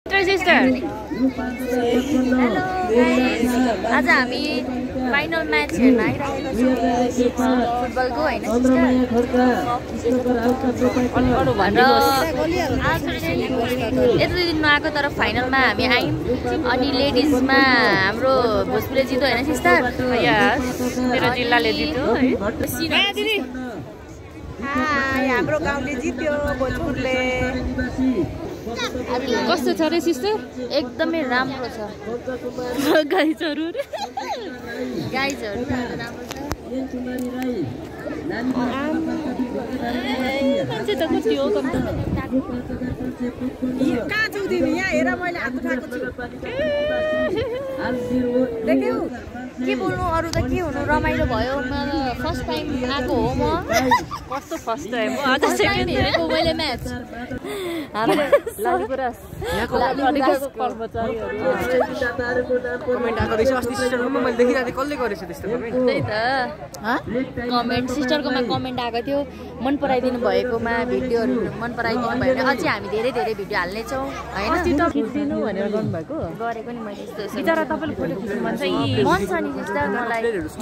sister hello guys आज हामी final match हेर्न आइरहेको छौँ फुटबलको हैन सिस्टर आज चाहिँ यति दिन नआएको तर फाइनलमा हामी आयौँ अनि लेडिजमा हाम्रो भोजपुरले जित्यो हैन सिस्टर मेरो जिल्लाले जित्यो है दिदी हाम्रो गाउँले जित्यो भोजपुरले कस्तो छ रे सिस्टर एकदमै राम्रो छ गाइजहरु राम्रो छ मान्छे त कति हो कम त कहाँ छु तिमी यहाँ हेर मैले हात उठाएको छु देख्यौ के बोल्नु अरु त के हुनु रमाइलो भयो म फर्स्ट टाइम आएको हो म कस्तो फर्स्ट टाइम हो आज सेकेन्ड हेरेको मैले म्याच हाम्रो लालीगुराँस यहाँको कर्मचारीहरु कमेन्ट आएको रहेछ अस्ति सिस्टरकोमा मैले देखिरहेको कसले गरेछ त्यस्तो कमेन्ट त्यही त कमेन्ट सिस्टरकोमा कमेन्ट आएको थियो मन पराइदिनु भएकोमा भिडियोहरु मन पराइदिनु भयो भने अझै हामी धेरै धेरै भिडियो हाल्ने छौं हैन चित्र खिच्दिनु भनेर गर्नु भएको गरेको नि मैले त्यस्तो बिचारा तपाईले फोटो खिच्नु मन छ मन छ नि सिस्टर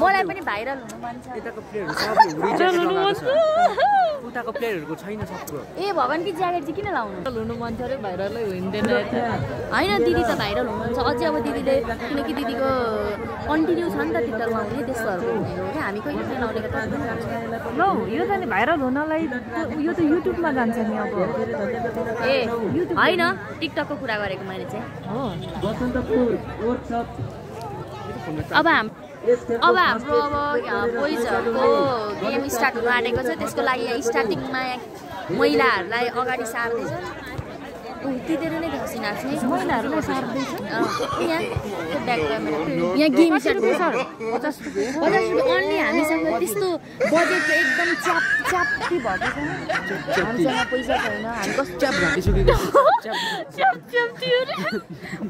मलाई पनि भाइरल हुनु मन छ यताको प्लेयरहरु सब उताको प्लेयरहरुको छैन सबको ए भगवान की ज्याकेट चाहिँ किन लाउनु हुनु मन छ रे भाइरलै हुँदैन हैन दिदी त भाइरल हुनुहुन्छ अझै अब दिदीले किनकि दिदीको कन्टिन्यू छ नि त ट्विटरमा हुने त्यस्तोहरु हुने हो के हामी कहिले पनि लाउने त नो यो त नि भाइरल हुनलाई यो त युट्युबमा जान्छ नि अब ए हैन टिकटकको कुरा गरेको मैले चाहिँ हो अब हाम्रो बोइजहरुको गेम स्टार्ट हुन आँटेको छ त्यसको लागि यहाँ स्टार्टिङमा महिलाहरुलाई अगाडि सार्दैछ त्यतिखेर नै घसी नाच्ने महिलाहरुलाई सार्दैछ यहाँ ब्याक क्यामेरा यहाँ गेम स्टार्ट हुन्छ 50 रुपैयाँ अन्ली हामीसँग त्यस्तो बजेट एकदम च्याप्पी भएको छ हामीसँग पैसा छैन हामी कस्तो च्याप घाटी सुकेको च्याप थियो रे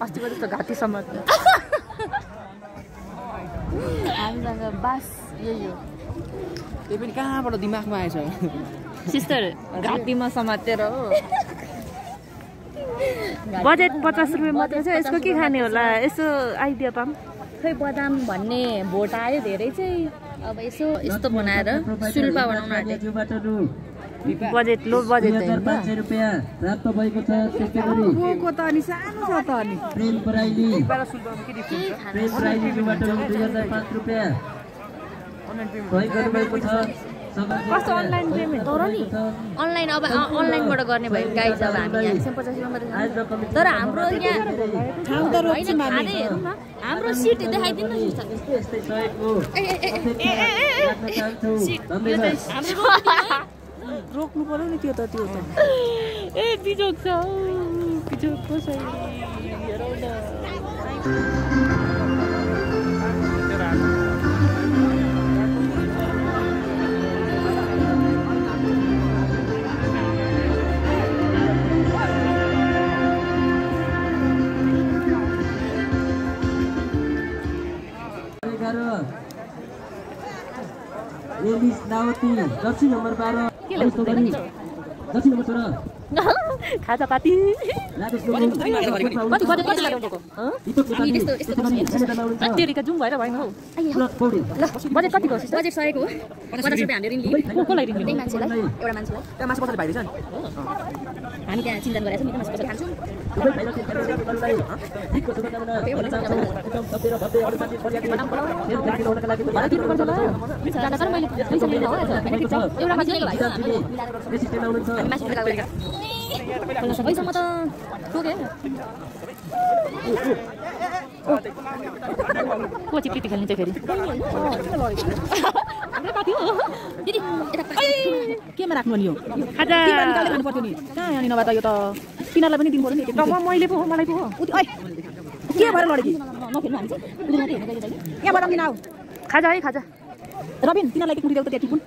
अस्तिको जस्तो घाटी समात्नु हामीसँग बास यो त्यो पनि कहाँबाट दिमागमा आएछ सिस्टर घाटीमा समातेर हो बजेट 50 रुपैयाँ मात्र छ यसको के खाने होला यसो आइडिया पाम खै बदाम भन्ने भोट आयो धेरै चाहिँ अब यसो यस्तो बनाएर सुल्पा बनाउन आँटेको बजेट लो बजेट हैन त रुपैयाँ प्राप्त भएको छ त्यस्तै गरी को त अनि सानो छ त अनि प्रेम पराइली एकबार सुल्पामा के डिफरेन्स छ प्रेम पराइलीबाट 2005 रुपैयाँ प्रयोग गर्नुभएको छ कस्तो अनलाइन पेमेन्ट तर नि अनलाइन अब अनलाइनबाट गर्ने भयो गाइज अब हामी यहाँ 150 रुपैयाँ तर हाम्रो यहाँ ठाउँ त रोक्छ खाने हेरौँ न हाम्रो सिट देखाइदिनु न यस्तै सहयोगको रोक्नु पर्यो नि त्यो त ए बिजोक छ बिजोक कसै हेरौ न एलिस नाउती जर्सी नम्बर 12 जर्सी नम्बर 16 खाजा पाती तेरिका जुम भएर भएन हौ बजेट कति हो बजेट 100 को 50 रुपैयाँ हामीले ऋण लियौँ कोलाई ऋण लियौँ मान्छेलाई एउटा मान्छेलाई त्यहाँ मासु पसले भाइरहेछ नि हामी त्यहाँ चिन्तन गरेछौँ नि त मासु पसले खान्छौँ एउटा मान्छे सबैसम्म त ठोके को चिप्टी खेल्ने चाहिँ फेरि दिदी केमा राख्नु नि यो खाजा खानु पर्थ्यो नि कहाँ अनि नभए त यो त तिनीहरूलाई पनि दिनु पर्यो नि मैले पो मलाई पो के भएर लडेकी नखेल्नु हामी चाहिँ यहाँबाट किन आऊ खाजा है खाजा रबिन तिनीहरूलाई के कुटिदेऊ त त्यहाँ टिपुन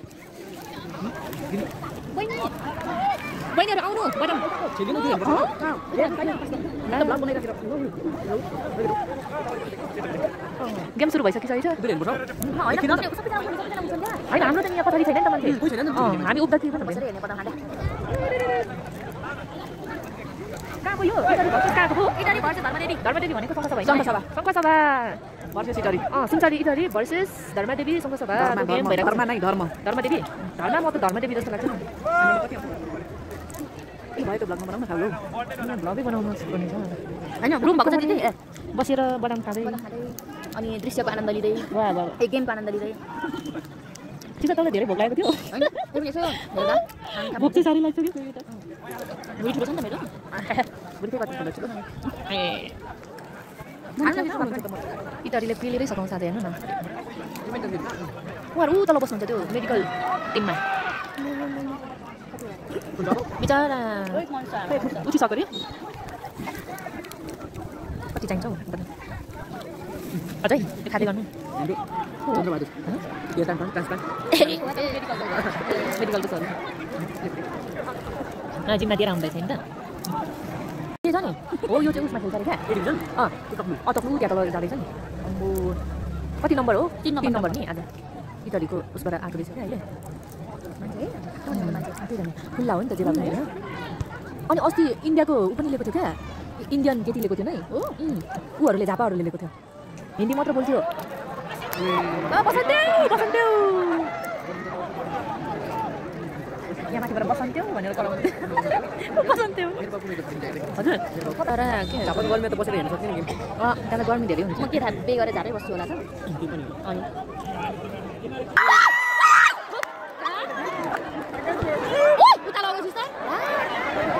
बहिनीहरू आउनु बटम गेम सुरु भइसकिसकेछ होइन हाम्रो त यहाँ पछाडि छैन नि त मान्छे हामी उब्दा के हेर्ने पटम हाल्दा अब यो इटाली भर्सेस कहाँको हो इटाली भर्सेस धर्मदेवी धर्मदेवी भनेको सङ्घसभा सङ्घसभा भर्सेस इटाली सुनचरी Italy versus Dharmadevi Sanghsabha game भइरहेको धर्म नै धर्म धर्मदेवी म त धर्मदेवी जस्तो लाग्छ के भयो त ब्लगमा बनाउन खाऊ ब्लगै बनाउनु पर्ने छ हैन रुम भएको छ दिदी बसेर बदाम खाँदै अनि दृश्यको आनन्द लिँदै वाह वाह एक गेमको आनन्द लिँदै ठिक छ तपाईँलाई धेरै भोक लागेको थियो हैन तिमीले यसो हेर्दा भोक चाहिँ साह्रै लाग्छ कि भुँडी ठुलो छ नि त मेरो भुँडी कति ठुलो छ इटालीले पेलेरै सघाउँछ आज हेर्नु न उहाँहरू तल बस्नुहुन्छ त्यो मेडिकल टिममा बिचरा उठिसक्यो अरे कति चाहिन्छ हौ अझै त्यो खाँदै गर्नु मेडिकलको सर जिम्मा दिएर आउँदैछ नि त के छ नि हो यो चाहिँ उसमा खेल्छ अरे क्या अटक्नु त्यहाँ तल जाँदैछ नि अम्बो कति नम्बर हो 3 नम्बर नि आज इटालीको उसबाट आएको रहेछ क्या अहिले खुल्ला हो नि त जे भए पनि अनि अस्ति इन्डियाको ऊ पनि लिएको थियो क्या इन्डियन केटी लिएको थियो नै हो ऊहरूले झापाहरूले लिएको थियो हिन्दी मात्र बोल्थ्यो यहाँ माथिबाट बसन्थ्यौ भनेर कराउँदै बसन्थ्यौ हजुर तर के झापा गर्मी त बसेर हेर्न सक्दैन नि त्यहाँ गर्मी धेरै हुन्छ म के थाहा बे गरेर झारै बस्छु होला त अनि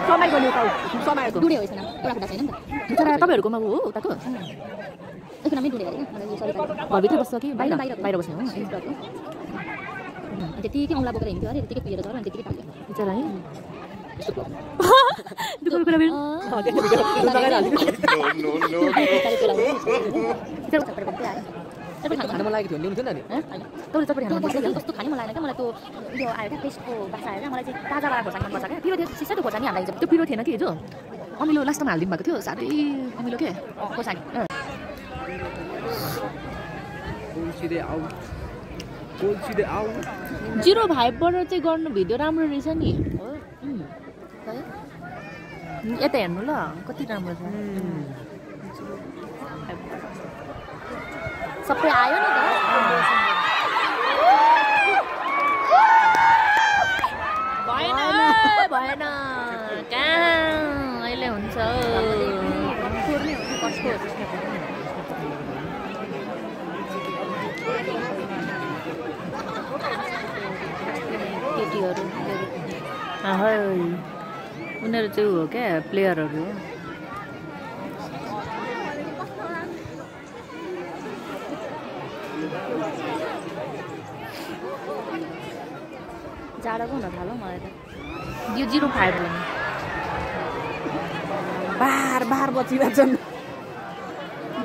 समाइको नि समाइको दुडे होइछ न एउटा खुट्टा छैन नि त बिचरा तपाईहरुकोमा हो उताको एकन हामी दुडे गरे मलाई यो सरी घरभित्र बस्छ कि बाहिर बस्ने हो त्यतिकै औँला बोकेर हिँड्थ्यो अरे त्यतिकै पिएर झर्यो अनि त्यतिकै पाल्यो बिचरा है दुःखको कुरा मेरो खान मन लागेको थियो ल्याउनु थियो नि तैँले चटपटी खानु मन पर्छ कस्तो खानै मन लागेन क्या मलाई त्यो यो आयो क्या टेस्टको बासा आयो क्या मलाई चाहिँ ताजा वाला खोर्सानी मन पर्छ क्या पिरो थियो सिसा त्यो खोर्सानी हाल्दा त्यो पिरो थिएन कि हिजो अमिलो लास्टमा हालिदिनु भएको थियो साह्रै अमिलो के खोर्सानी 05 बाट चाहिँ गर्नु भिडियो राम्रो रहेछ नि हो यता हेर्नु ल कति राम्रो छ सबै आयो नि त भएन कहाँ अहिले हुन्छ केटीहरू उनीहरू चाहिँ हो क्या प्लेयरहरू जाडोको हुन थाल्यो मलाई त यो 05 भने बार बचिरहेछन्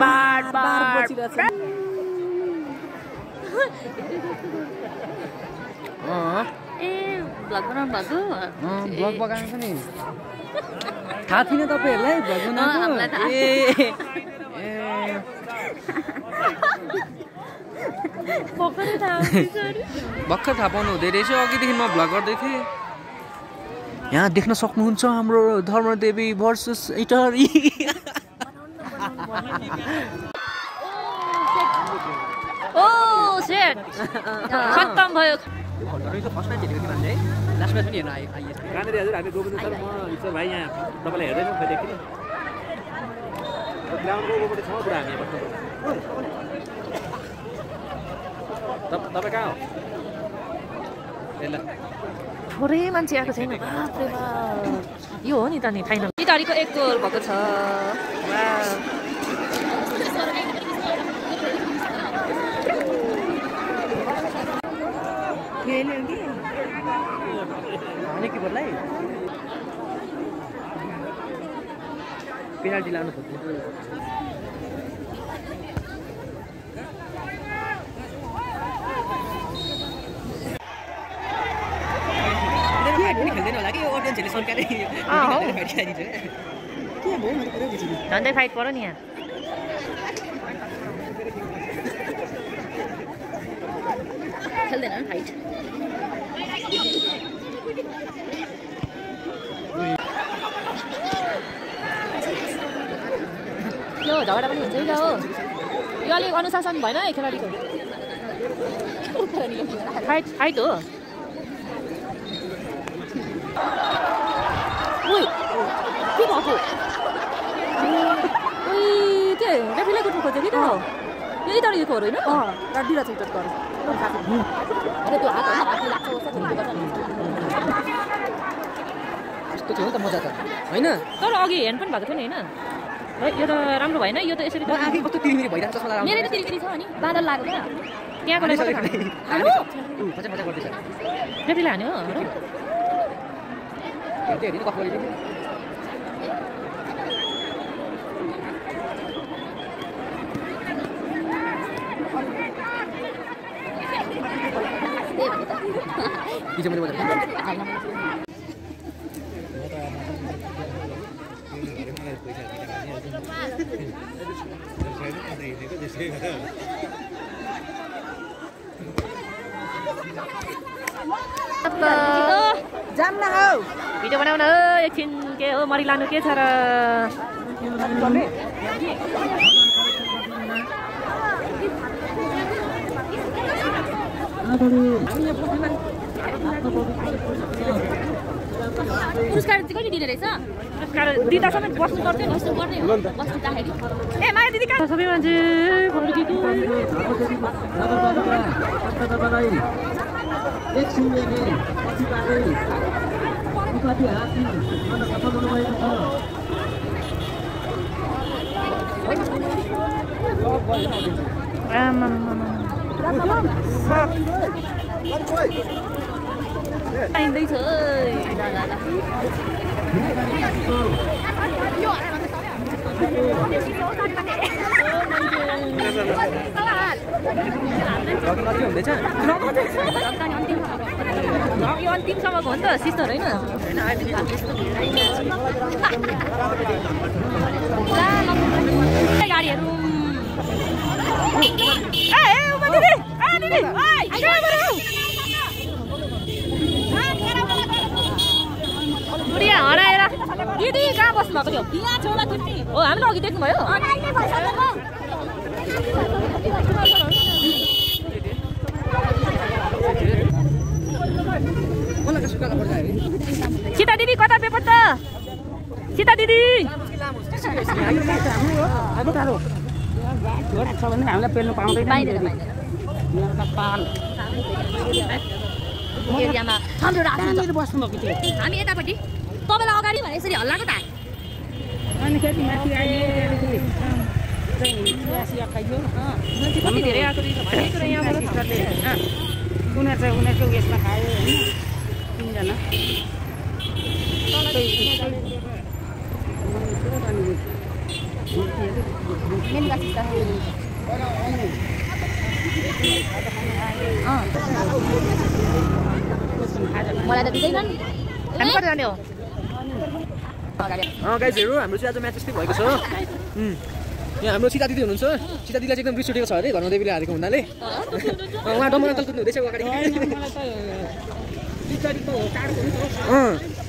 बार बचिरहेछन् ए भ्लग बनाउनु भएको ब्लग बगाएको छ नि थाहा थिएन तपाईहरुलाई ब्लग बनाएको भर्खर थाहा पाउनु हुँदै रहेछ अघिदेखि म भ्लग गर्दै थिएँ यहाँ देख्न सक्नुहुन्छ हाम्रो धर्मदेवी भर्सेस इटाली ओ सेट खत्तम भयो फर्स्ट टाइम हेरेको थिएँ लास्ट म्याच पनि हेर्न आइएछ कहाँनिर हजुर हामी गोविन्द सर म ईश्वर भाइ यहाँ तपाईँलाई हेर्दैछौँ खै देखिन ग्राउन्डको ऊबाट छ पुरा हामी तपाईँ कहाँ हो ए ल थोरै मान्छे आएको छैन बाफ्रे बाफ यो हो नि त नि फाइनल इटालीको 1 गोल भएको छ के बोल्लाई पेनाल्टी लानु खोज्छ खेल्दैन होला कि अडियन्सहरूले सरकारले झन्डै फाइट पर्यो नि यहाँ खेल्दैन फाइट त्यो झगडा पनि हुन्छ नि त हो यो अलिक अनुशासन भएन है खेलाडीको फाइट हो ओइ के भएको ओइ के रेफ्रीलाई कुट्नु खोज्यो कि त यही तर यो खोर होइन रड्डी रहेछ इज्जत गर्नु अरे त्यो हात हातले लाग्छ जस्तो खेल्नु यस्तो थियो नि त मजा त होइन तर अघि ह्यान्ड पनि भएको थियो नि होइन यो त राम्रो भएन यो त यसरी त आफै कस्तो तिरिमिरी भइरहेको छ सला मेरो त तिरितिरी छ अनि बादल लाग्यो क्या त्यहाँको हान्यो मजा मजा गर्दैछ रेफ्रीले हान्यो त्यो हेरि कफले पीछे मुझे बता जाम न हौ भिडियो बनाउन हो एकछिन के हो मरि लानु के छ र पुरस्कार चाहिँ कहिले दिने रहेछ पुरस्कार दिँदा समेत बस्नु पर्छ बस्नु पर्ने हो बस्नुदाखेरि ए माया दिदी कहाँ सबै मान्छे आइँदैछ यो अन्तिमसम्मको हो नि त सिस्टर होइन गाडीहरू हराएर दिदी कहाँ बस्नु भएको थियो यहाँ छेउमा छुट्टी हो हामीले अघि देख्नुभयो सीता दिदी कता पेपर त सीता दिदी हामीलाई पेल्नु पाउँदैन एरियामा बस्नुभएको थियो हामी यतापट्टि तपाईँलाई अगाडि भने यसरी हल्लाको त कति धेरै आएको रहेछ भनेको यहाँबाट उनीहरूको उयसमा खायो होइन तिनजना मलाई त दिँदैनन् हामी कता जाने हो गाइजहरू हाम्रो चाहिँ आज म्याच यस्तै भएको छ यहाँ हाम्रो सीता दिदी हुनुहुन्छ सीता दिदीलाई चाहिँ एकदम रिस उठेको छ अरे घरमा देवीले हारेको हुनाले उहाँ डम्बर अङ्कल कुद्नु हुँदैछ अगाडि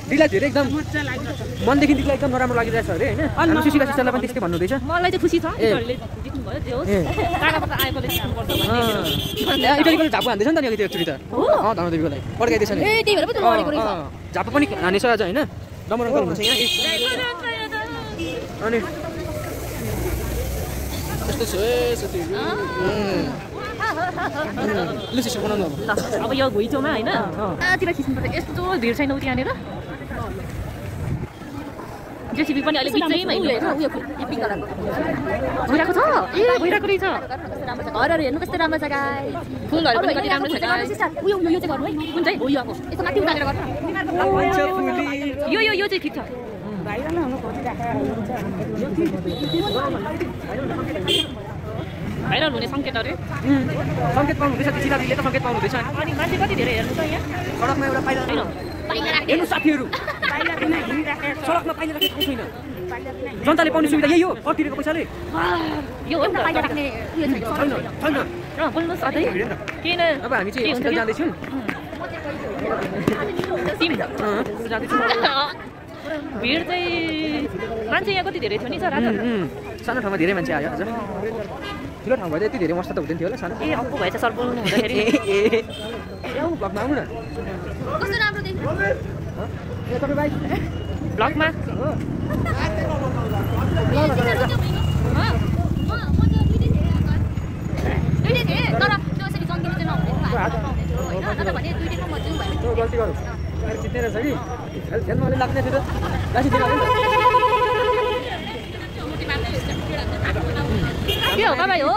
दिदीलाई धेरै एकदम मनदेखि दिदीलाई एकदम नराम्रो लागिरहेछ अरे होइन हाम्रो सुशीला सिस्टरलाई पनि त्यस्तै भन्नुहुँदैछ मलाई चाहिँ खुसी छ इटलीको झापु हान्दैछ नि त नि अघि त्यो एकचोटि त धर्म देवीको लागि पड्काइदिएछ नि झापु पनि हानेछ आज होइन डम्बर अङ्कल हुनुहुन्छ यहाँ अनि यस्तो छ लुसिसो बनाउनु अब यो घुइँचोमा होइन तिर खिच्नुपर्छ यस्तो भिड छैन उ त्यहाँनिर जेसीबी पनि अलिक बिचैमा भइरहेको छ ए भइरहेको रहेछ घरहरू हेर्नु कस्तो राम्रो छ गाई फुलहरू पनि कति राम्रो छ उयो यो चाहिँ गर्नु है कुन चाहिँ हो यो यसो माथि उठाएर गर्नु यो चाहिँ ठिक छ भाइरल हुने सङ्केतहरू सङ्केत पाउनु हुँदैछ सीता दिदीले त सङ्केत पाउनु हुँदैछ अनि मान्छे कति धेरै हेर्नु छ यहाँ सडकमा एउटा पाइला हेर्नु साथीहरू सडकमा पाइला राखेको छैन जनताले पाउने सुविधा यही हो कर तिरेको पैसाले यो हो नि त राख्ने उयो छैन बोल्नुहोस् अझै किन अब हामी चाहिँ हस्पिटल जाँदैछौँ भिड चाहिँ मान्छे यहाँ कति धेरै थियो नि सर आज सानो ठाउँमा धेरै मान्छे आयो आज ठुलो ठाउँ भए यति धेरै मस्त त हुँदैन थियो होला सानो ए अप्पु भएछ सर बोल्नु हुँदाखेरि आउनु ब्लगमा आउनु न कस्तो राम्रो देख्नु ए तपाईँ भाइ ब्लगमा गल्ती गरौँ जित्ने रहेछ कि खेल्नु अलिक लाग्ने थियो के हो बाबाई हो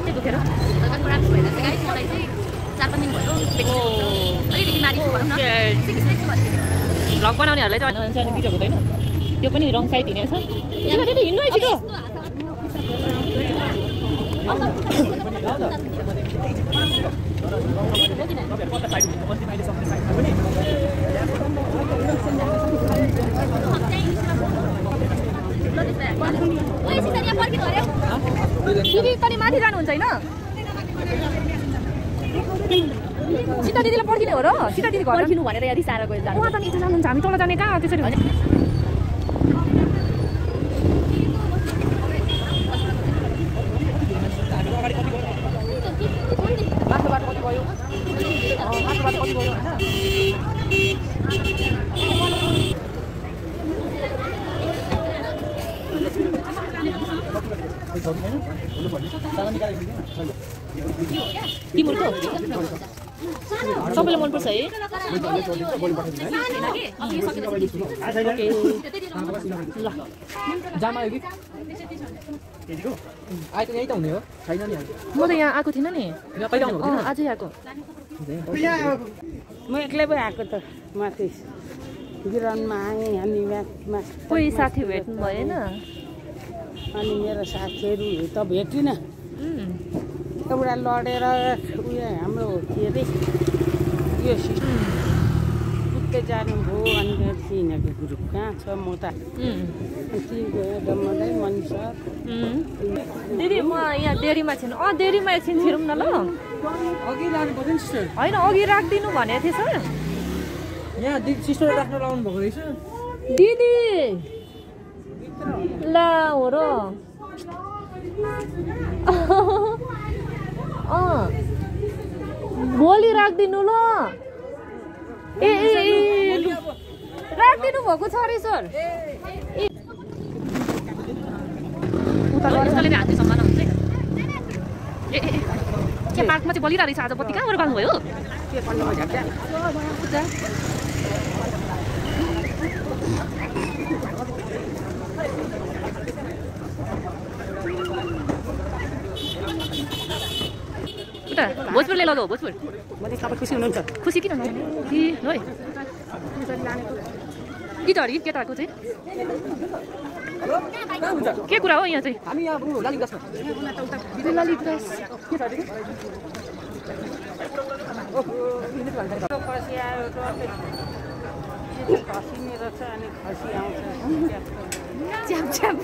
दुखेर भ्लग बनाउनेहरूलाई चाहिँ सानो भिडियो हुँदैन त्यो पनि रङ साइड हिँडेछ हिँड्नु है छिटो पनि माथि जानुहुन्छ होइन सीता दिदीलाई पर्खिने हो र सीता दिदी पर्खिनु भनेर यदि सारा गएर जानु उहाँ त निचे जानुहुन्छ हामी तल जाने कहाँ त्यसरी होइन तिम्रो सबैलाई मनपर्छ है जामा आयो कि आइ त यही त हुने हो छैन नि म त यहाँ आएको थिइनँ नि आजै आएको म एक्लै पो आएको त माथि गिराउनमा आएँ अनि कोही साथी भेट्नु भएन अनि मेरो साथीहरू त भेटिनँ एउटा लडेर उयो हाम्रो के अरे यो कुद्दै जानुभयो अनि तिनीहरूको ग्रुप कहाँ छ म त गयो डम्मदै मनिषा दिदी म यहाँ डेरीमा छैन डेरीमा एकछिन छिरौँ न ल अघि लानु पर्यो नि सिस्टर होइन अघि राखिदिनु भनेको थिएँ सर यहाँ सिस्टर राख्न लाउनु भएको रहेछ दिदी ला हो र भोलि राखिदिनु ल ए राखिदिनु भएको छ अरे सर के पार्कमा चाहिँ बलिरहेको रहेछ आज बत्ती कहाँबाट बाल्नुभयो उता भोजपुरले लगाऊ भोजपुर खुसी हुनुहुन्छ खुसी किन नहुने है गिटारी केटाको चाहिँ के कुरा हो यहाँ चाहिँ हामी यहाँ लालिगासमा लालिगास खसी आयो खसी मेरो छ अनि खसी आउँछ च्याप